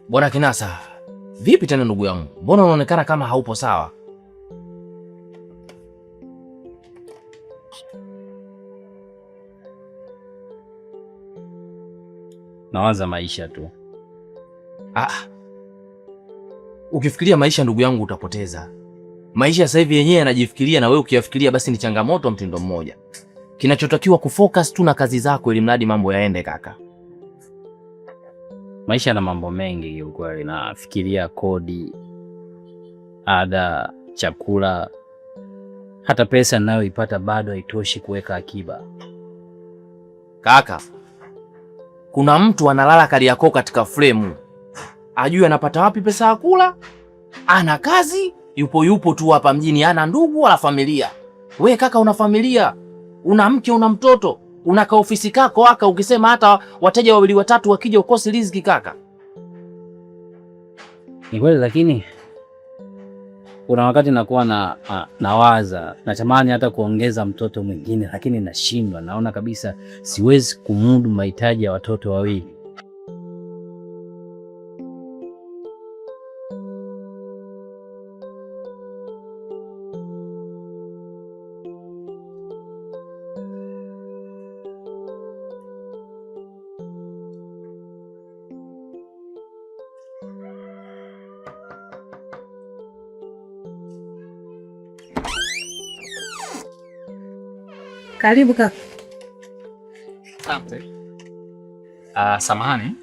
Bwana Kinasa, vipi tena ndugu yangu? Mbona unaonekana kama haupo sawa? Nawaza maisha tu. Ah, ukifikiria maisha ndugu yangu utapoteza. Maisha sasa hivi yenyewe yanajifikiria na wewe ukiyafikiria basi ni changamoto mtindo mmoja. Kinachotakiwa kufocus tu na kazi zako ili mradi mambo yaende kaka. Maisha na mambo mengi kiukweli, nafikiria kodi, ada, chakula, hata pesa ninayoipata bado haitoshi kuweka akiba. Kaka, kuna mtu analala Kariakoo katika fremu, ajui anapata wapi pesa ya kula, ana kazi, yupo yupo tu hapa mjini, ana ndugu wala familia. We kaka, una familia, una mke, una mtoto, una kaofisi kako aka, ukisema hata wateja wawili watatu wakija ukosi riziki kaka. Ni kweli, lakini kuna wakati nakuwa na nawaza natamani hata kuongeza mtoto mwingine, lakini nashindwa. Naona kabisa siwezi kumudu mahitaji ya watoto wawili. Karibu kaka. Asante. Samahani,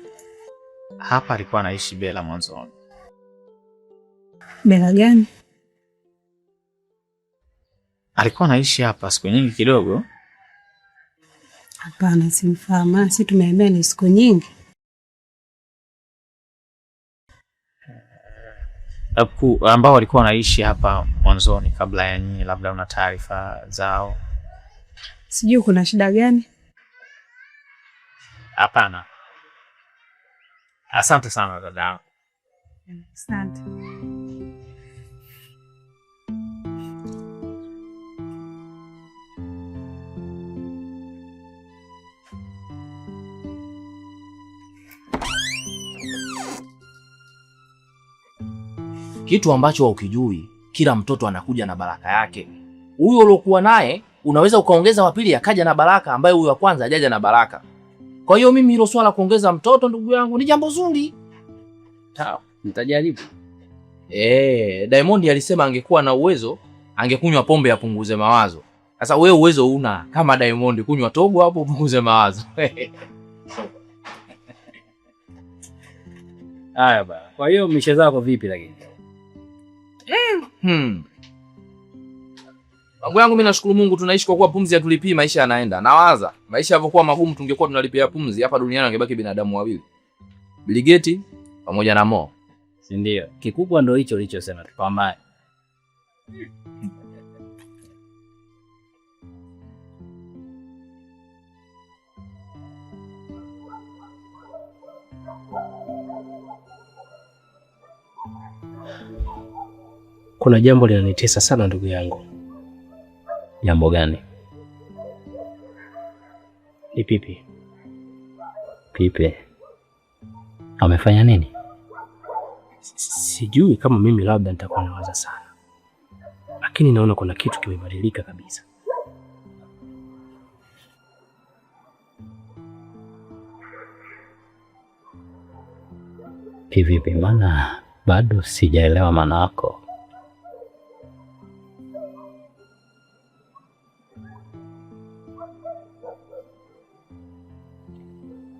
hapa alikuwa anaishi Bela mwanzoni. Bela gani? Alikuwa anaishi hapa siku nyingi kidogo. Hapana, simfahamu. Si tumehamia ni siku nyingi. Ambao walikuwa wanaishi hapa mwanzoni kabla ya nyinyi, labda una taarifa zao? Sijui kuna shida gani? Hapana. Asante sana dada. Asante. Kitu ambacho haukijui, kila mtoto anakuja na baraka yake. Huyo uliokuwa naye unaweza ukaongeza wa pili akaja na baraka ambaye huyo wa kwanza hajaja na baraka. Kwa hiyo mimi hilo swala kuongeza mtoto ndugu yangu ni jambo zuri. Sawa, nitajaribu. Diamond alisema angekuwa na uwezo angekunywa pombe apunguze mawazo. Sasa wewe uwezo una kama Diamond, kunywa togo hapo upunguze mawazo. Haya bana. Kwa hiyo mishe zako vipi lakini? Wangu yangu mimi nashukuru Mungu tunaishi kwa kuwa pumzi hatulipii, maisha yanaenda. Nawaza maisha yavyokuwa magumu tungekuwa tunalipia pumzi hapa duniani angebaki binadamu wawili. Bill Gates pamoja na Mo. Si ndio? Kikubwa ndo hicho ulichosema, tupambane. Kuna jambo linanitesa sana ndugu yangu. Jambo gani? Ni Pipi. Pipi amefanya nini? Sijui kama mimi labda nitakuwa nawaza sana, lakini naona kuna kitu kimebadilika kabisa. Kivipi? Maana bado sijaelewa maana yako.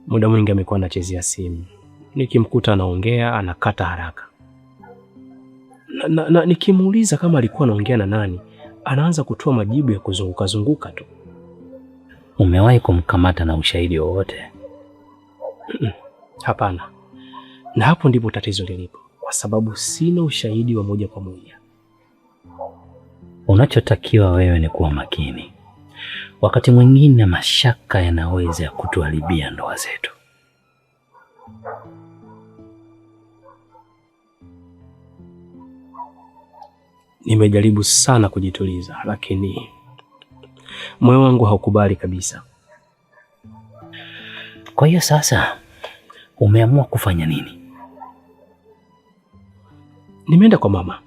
Muda mwingi amekuwa anachezea simu, nikimkuta anaongea anakata haraka na nikimuuliza kama alikuwa anaongea na nani, anaanza kutoa majibu ya kuzunguka zunguka tu. Umewahi kumkamata na ushahidi wowote? Hapana, na hapo ndipo tatizo lilipo, kwa sababu sina ushahidi wa moja kwa moja. Unachotakiwa wewe ni kuwa makini. Wakati mwingine mashaka yanaweza kutuharibia ndoa zetu. Nimejaribu sana kujituliza, lakini moyo wangu haukubali kabisa. Kwa hiyo sasa umeamua kufanya nini? Nimeenda kwa mama.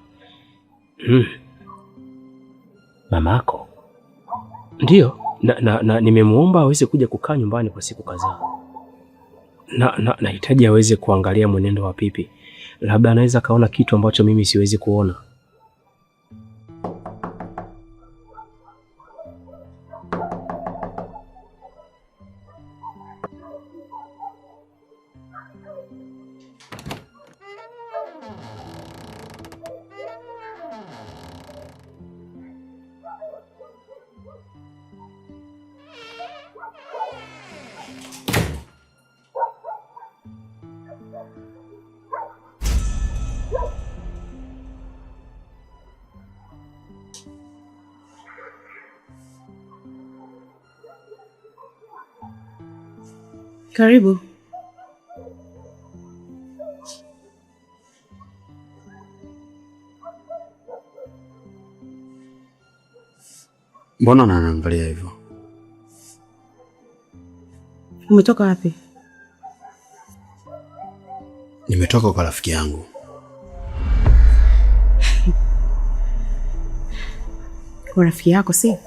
Mamako? Ndiyo, na nimemuomba aweze kuja kukaa nyumbani kwa siku kadhaa. Na nahitaji aweze kuangalia mwenendo wa Pipi. Labda anaweza kaona kitu ambacho mimi siwezi kuona. Karibu. Mbona unaniangalia hivyo? Umetoka wapi? Nimetoka kwa rafiki yangu. Kwa rafiki yako, si?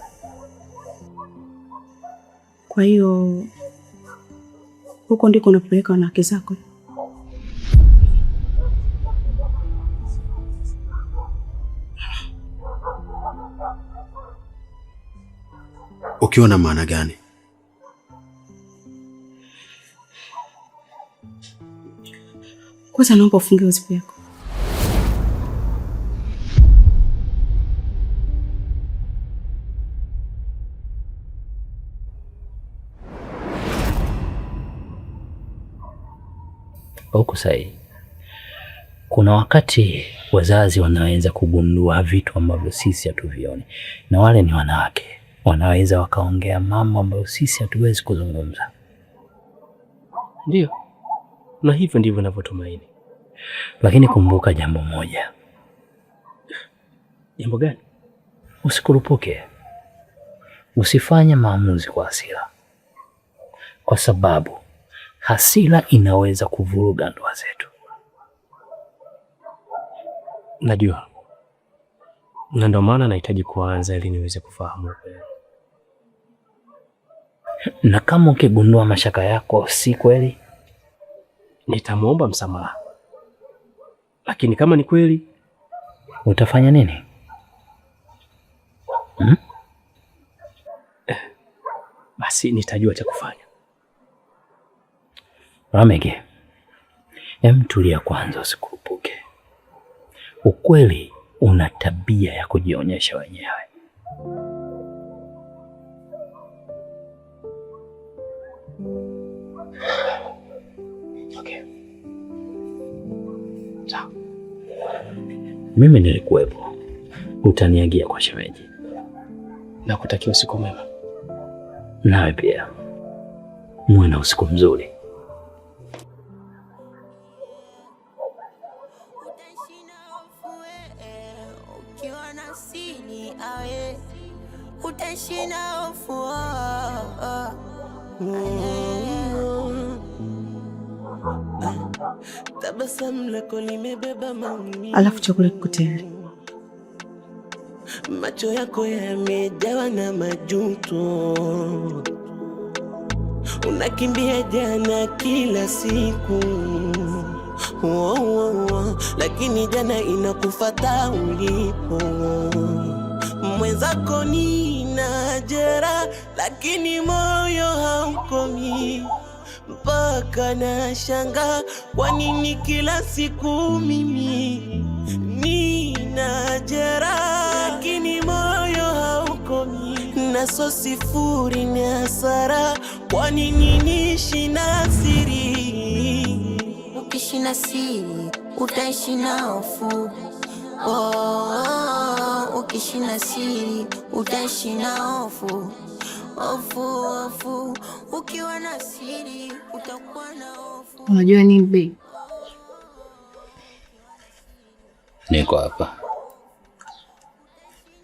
Kwa hiyo huko ndiko unapeleka wanawake zako? Ukiwa na maana gani? Kwanza naomba ufunge zipu yako. Huko sahihi. Kuna wakati wazazi wanaweza kugundua vitu ambavyo sisi hatuvioni, na wale ni wanawake, wanaweza wakaongea mambo ambayo sisi hatuwezi kuzungumza. Ndiyo, na hivyo ndivyo ninavyotumaini. Lakini kumbuka jambo moja. Jambo gani? Usikurupuke, usifanye maamuzi kwa hasira, kwa sababu hasira inaweza kuvuruga ndoa zetu. Najua, na ndio maana nahitaji kuanza ili niweze kufahamu ukweli. Na kama ukigundua mashaka yako si kweli, nitamwomba msamaha, lakini kama ni kweli, utafanya nini? Basi nitajua cha kufanya. Ramege, em, tulia kwanza, usikurupuke. Ukweli una tabia ya kujionyesha wenyewe. Okay. Sawa. Mimi nilikuwepo, utaniagia kwa shemeji. Nakutakia usiku mwema. Nawe pia muwe na usiku mzuri. Alafu chakula kiko tayari. Macho yako yamejawa na majuto, unakimbia jana kila siku, oh, oh, oh. Lakini jana inakufata ulipo. Mwenzako nina jera, lakini moyo haukomi, mpaka nashanga kwa nini kila siku mimi nina jera, lakini moyo haukomi, naso sifuri ni hasara, kwa nini niishi na siri? Ukiishi na siri utaishi na hofu. Oh, oh, ukiishi na siri utaishi na hofu. Hofu, hofu. Ukiwa na siri utakuwa na hofu. Unajua nini babe? Niko hapa.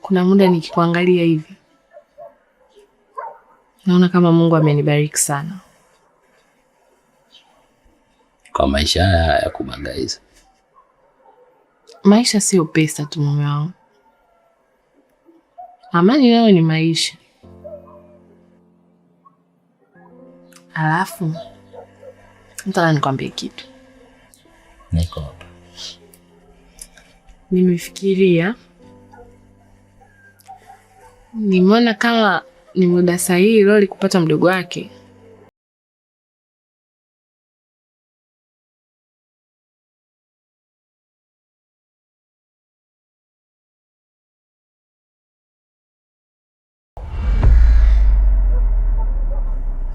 Kuna muda nikikuangalia hivi naona kama Mungu amenibariki sana kwa maisha haya ya kubangaiza. Maisha sio pesa tu, mume wangu. Amani nayo ni maisha. Alafu nataka nikwambie kitu. Niko hapa. Nimefikiria, nimeona kama ni muda sahihi Loli kupata mdogo wake.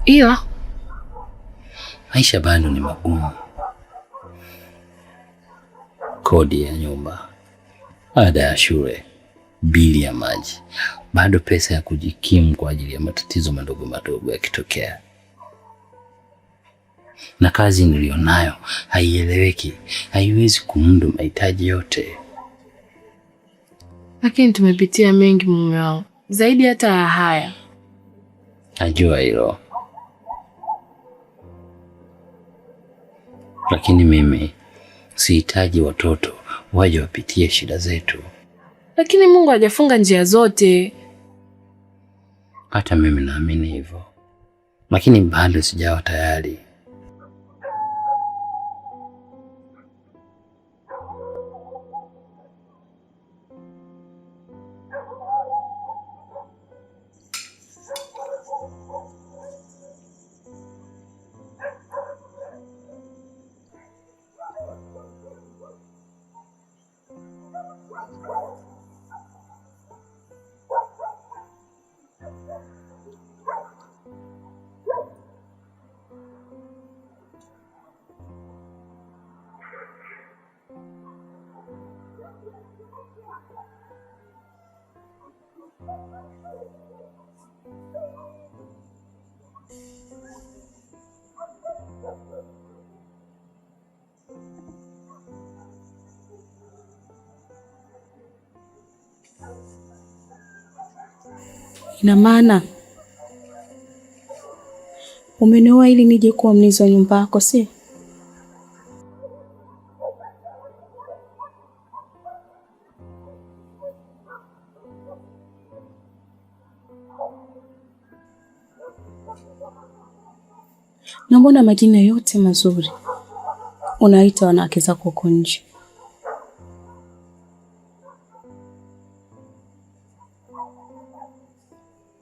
Ila Maisha bado ni magumu, kodi ya nyumba, ada ya shule, bili ya maji, bado pesa ya kujikimu kwa ajili ya matatizo madogo madogo yakitokea, na kazi niliyonayo haieleweki, haiwezi kumudu mahitaji yote. Lakini tumepitia mengi mume wangu, zaidi hata ya haya. Najua hilo, lakini mimi sihitaji watoto waje wapitie shida zetu. Lakini Mungu hajafunga njia zote. Hata mimi naamini hivyo, lakini bado sijawa tayari. Ina maana umenioa ili nije kuwa mlinzi wa nyumba yako, si? Na mbona majina yote mazuri unaita wanawake zako huko nje?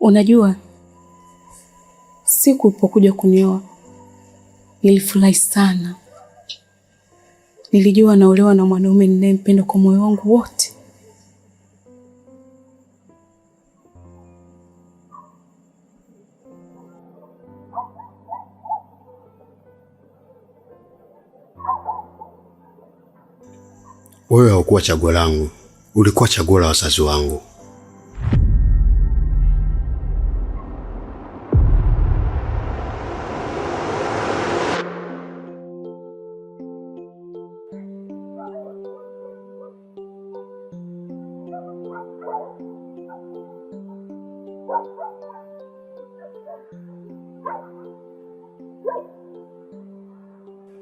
Unajua, siku ulipokuja kunioa nilifurahi sana. Nilijua naolewa na mwanaume ninayempenda kwa moyo wangu wote. Wewe haukuwa chaguo langu, ulikuwa chaguo la wazazi wangu.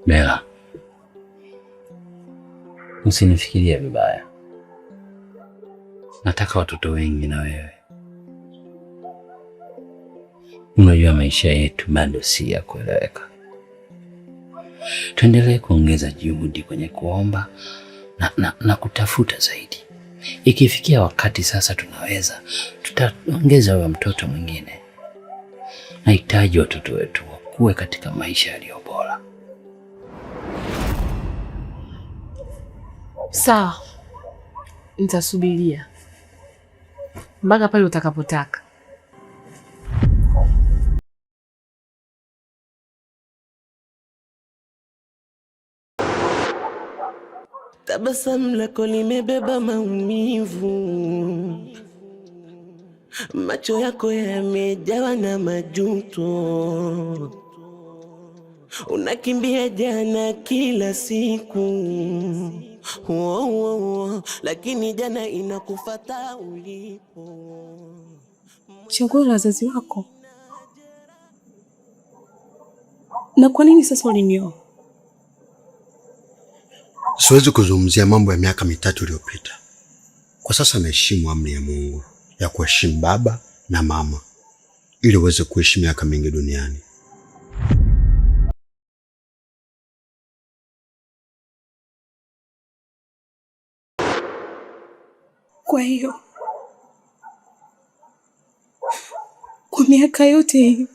Bella, usinifikirie vibaya. Nataka watoto wengi na wewe. Unajua maisha yetu bado si ya kueleweka. Tuendelee kuongeza juhudi kwenye kuomba na kutafuta zaidi. Ikifikia wakati sasa tunaweza, tutaongeza huyo mtoto mwingine. Nahitaji watoto wetu wakuwe katika maisha yaliyo bora. Sawa, nitasubiria mpaka pale utakapotaka. Tabasamu lako limebeba maumivu, macho yako yamejawa na majuto, unakimbia jana kila siku oh, lakini jana inakufata ulipo. Chaguo la wazazi wako. Na kwa nini sasa ulinioa? Siwezi kuzungumzia mambo ya miaka 3 iliyopita. Kwa sasa naheshimu amri ya Mungu ya kuheshimu baba na mama ili uweze kuishi miaka mingi duniani. Kwa hiyo kwa miaka yote hiyo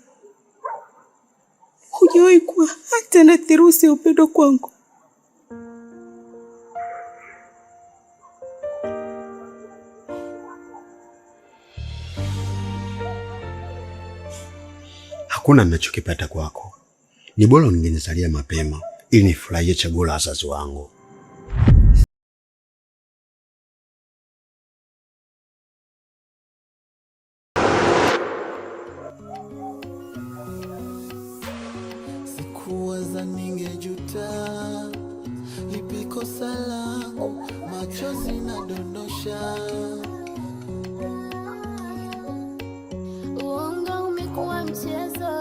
hujawahi kuwa hata na therusi ya upendo kwangu? Hakuna ninachokipata kwako. Ni bora ungenizalia mapema ili nifurahie chaguo la wazazi wangu. Sikuwaza ningejuta, lipi kosa langu, machozi nadondosha. Uongo umekuwa mchezo,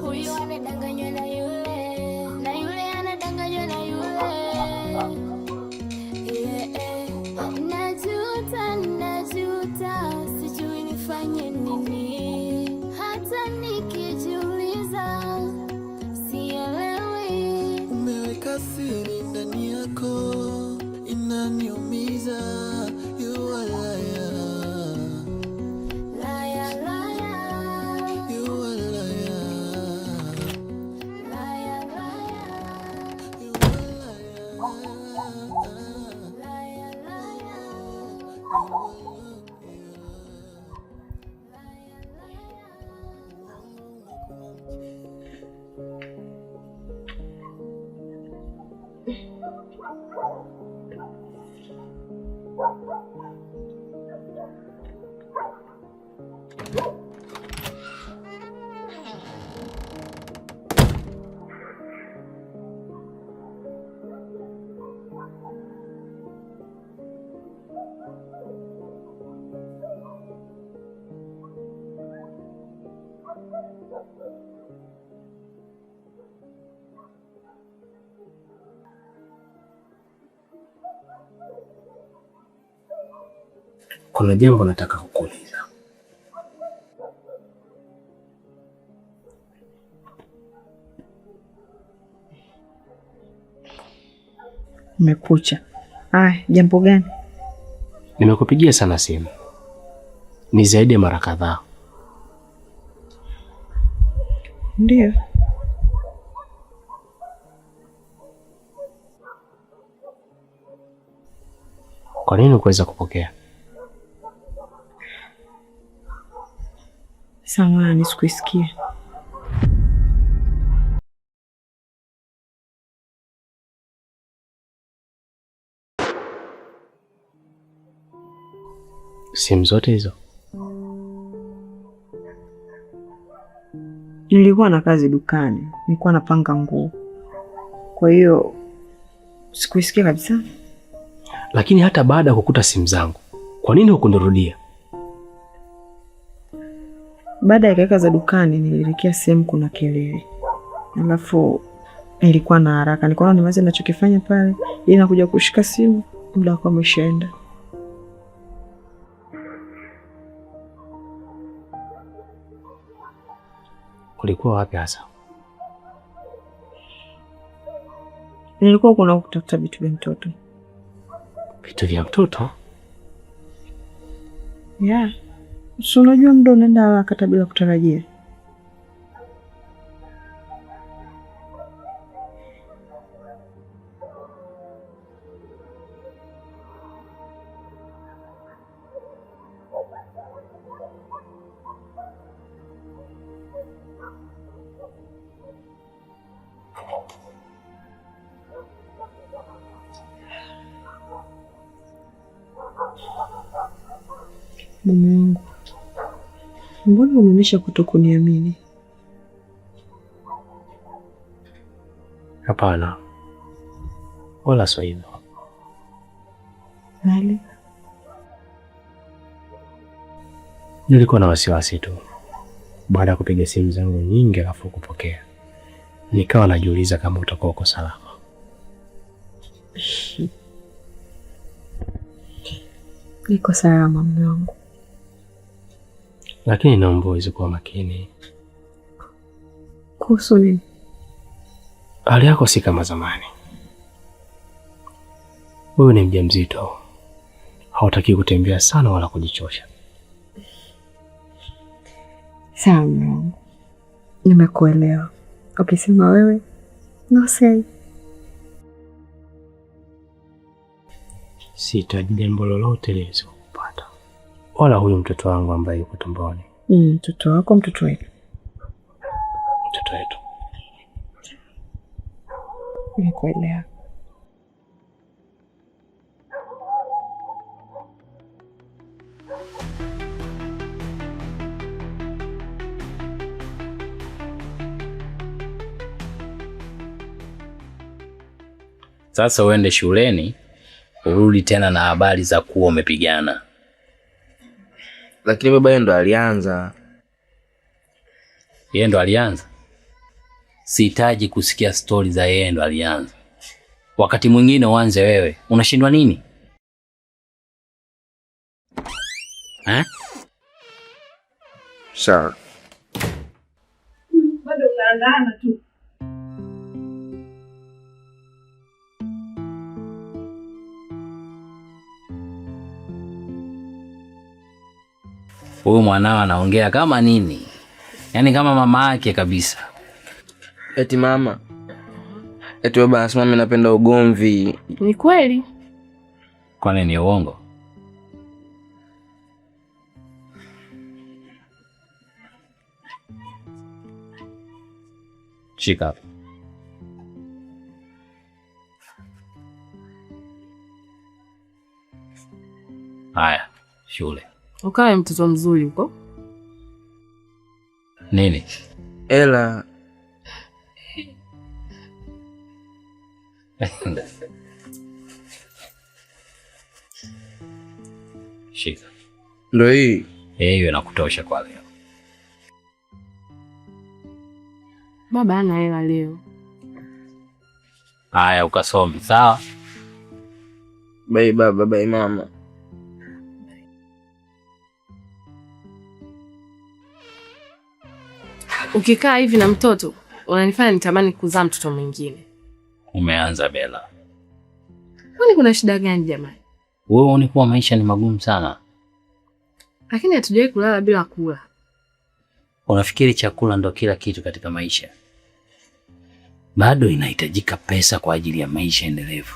huyu anadanganywa na yule, na yule anadanganywa na yule. Yeah. Najuta, najuta, sijui nifanye nini, hata nikijiuliza sielewi. Umeweka siri ndani yako, inaniumiza. You are liar, Liar, liar, you are liar, liar, liar, you are liar. Liar, liar. Kuna jambo nataka kukuuliza. Umekucha. Aya, jambo gani? Nimekupigia sana simu, ni zaidi ya mara kadhaa. Ndiyo. Kwa nini ukuweza kupokea? Samahani, sikuisikia. Simu zote hizo? Nilikuwa na kazi dukani, nilikuwa napanga nguo, kwa hiyo sikuisikia kabisa. Lakini hata baada ya kukuta simu zangu, kwa nini hukunirudia? Baada ya kaeka za dukani, nilielekea sehemu kuna kelele, alafu nilikuwa na haraka, nilikuwa nimalize ninachokifanya pale ili nakuja kushika simu, muda wako umeshaenda. Ulikuwa wapi hasa? Nilikuwa kuna kutafuta vitu vya mtoto. Vitu vya mtoto? Yeah. Si unajua muda unaenda haraka hata bila kutarajia. Mume wangu, mbona unaonyesha kutokuniamini? Hapana, wala sio hivyo. Nali, Nilikuwa na wasiwasi tu baada ya kupiga simu zangu nyingi alafu kupokea, nikawa najiuliza kama utakuwa uko salama. Niko salama mume wangu. Lakini naomba uweze kuwa makini. Kuhusu nini? Hali yako si kama zamani. Wewe ni mjamzito, hautaki kutembea sana wala kujichosha. Sawa mume wangu, nimekuelewa. Ukisema wewe no say. Sihitaji jambo lolote liweze kukupata, wala huyu mtoto wangu ambaye yuko tumboni. Mtoto wako, mtoto wetu. Mtoto wetu. Nimekuelewa. Sasa uende shuleni urudi tena na habari za kuwa umepigana. Lakini baba yeye ndo alianza. Yeye ndo alianza? Sihitaji kusikia stori za yeye ndo alianza. Wakati mwingine uanze wewe. Unashindwa nini? Eh? Sawa. Bado unaandana tu. Huyu mwanao anaongea kama nini? Yaani kama mama yake kabisa. Eti mama. Eti baba anasema mimi napenda ugomvi. Ni kweli? Kwani ni uongo? Shika hapa. Haya, shule. Ukawe mtoto mzuri huko. Nini? Ela. Shika. Ndio hii. Hiyo inakutosha kwa leo. Baba hana hela leo. Haya, ukasome, sawa? Bye baba, bye mama. Ukikaa hivi na mtoto unanifanya nitamani kuzaa mtoto mwingine. Umeanza Bella. Kwani kuna shida gani jamani? Wewe unaona kuwa maisha ni magumu sana. Lakini hatujawahi kulala bila kula. Unafikiri chakula ndo kila kitu katika maisha? Bado inahitajika pesa kwa ajili ya maisha endelevu.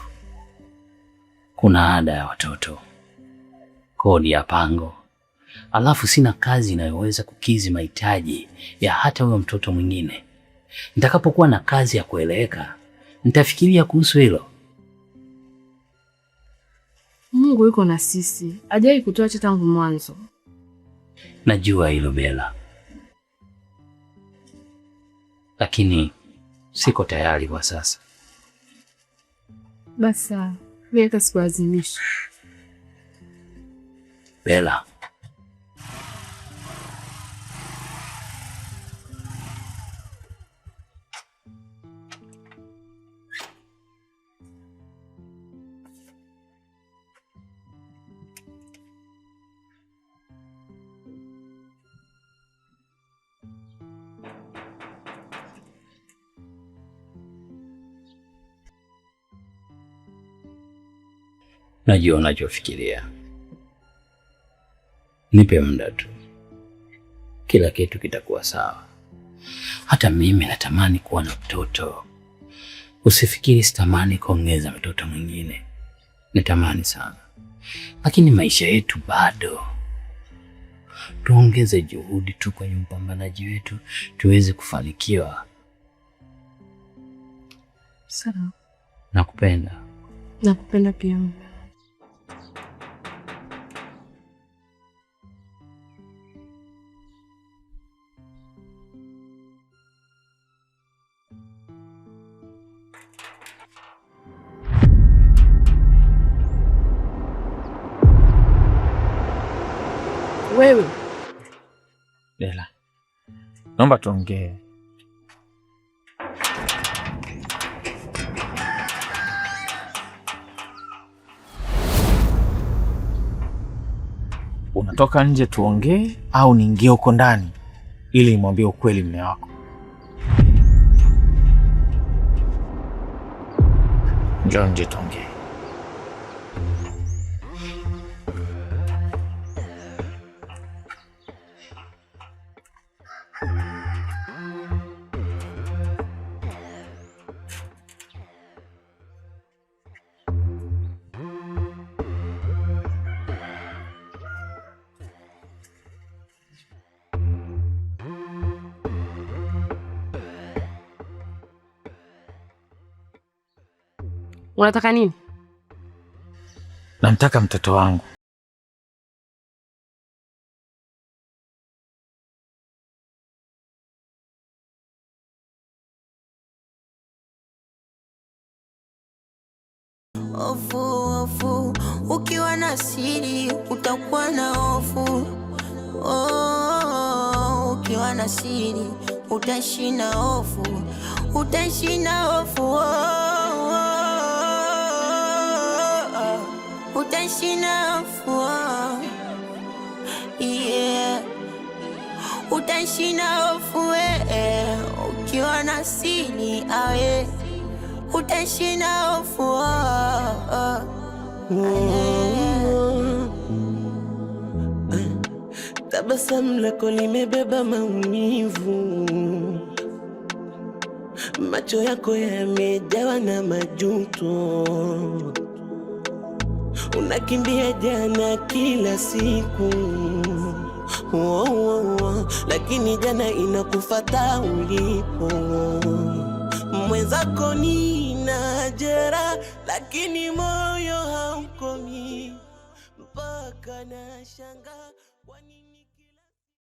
Kuna ada ya watoto, kodi ya pango. Alafu sina kazi inayoweza kukizi mahitaji ya hata huyo mtoto mwingine. Nitakapokuwa na kazi ya kueleweka, nitafikiria kuhusu hilo. Mungu yuko na sisi, hajawahi kutuacha tangu mwanzo. Najua hilo Bella, lakini siko tayari kwa sasa. Basi sawa, mimi hata sikuazimishi. Bella, najua unachofikiria. Nipe muda tu, kila kitu kitakuwa sawa. Hata mimi natamani kuwa na mtoto. Usifikiri sitamani kuongeza mtoto mwingine, natamani sana, lakini maisha yetu bado. Tuongeze juhudi tu kwenye upambanaji wetu tuweze kufanikiwa. Sawa. Nakupenda. Nakupenda pia. Wewe Bella, naomba tuongee. Unatoka nje tuongee au niingie huko ndani ili nimwambie ukweli mume wako? Njoo nje tuongee. Unataka nini? Namtaka mtoto wangu. Hofu, hofu, ukiwa na siri utakuwa na hofu. Oh, ukiwa na siri utaishi na hofu, utaishi na hofu. Oh, oh, oh, utaishi na hofu. Oh, yeah. Utaishi na hofu eh, ukiwa na siri awe utaishi na hofu. Oh, oh. Tabasamu lako limebeba maumivu, macho yako yamejawa na majuto, unakimbia jana kila siku oh, oh, oh. Lakini jana inakufata ulipo. Mwenzako nina jera, lakini moyo haukomi mpaka nashanga kwa nini.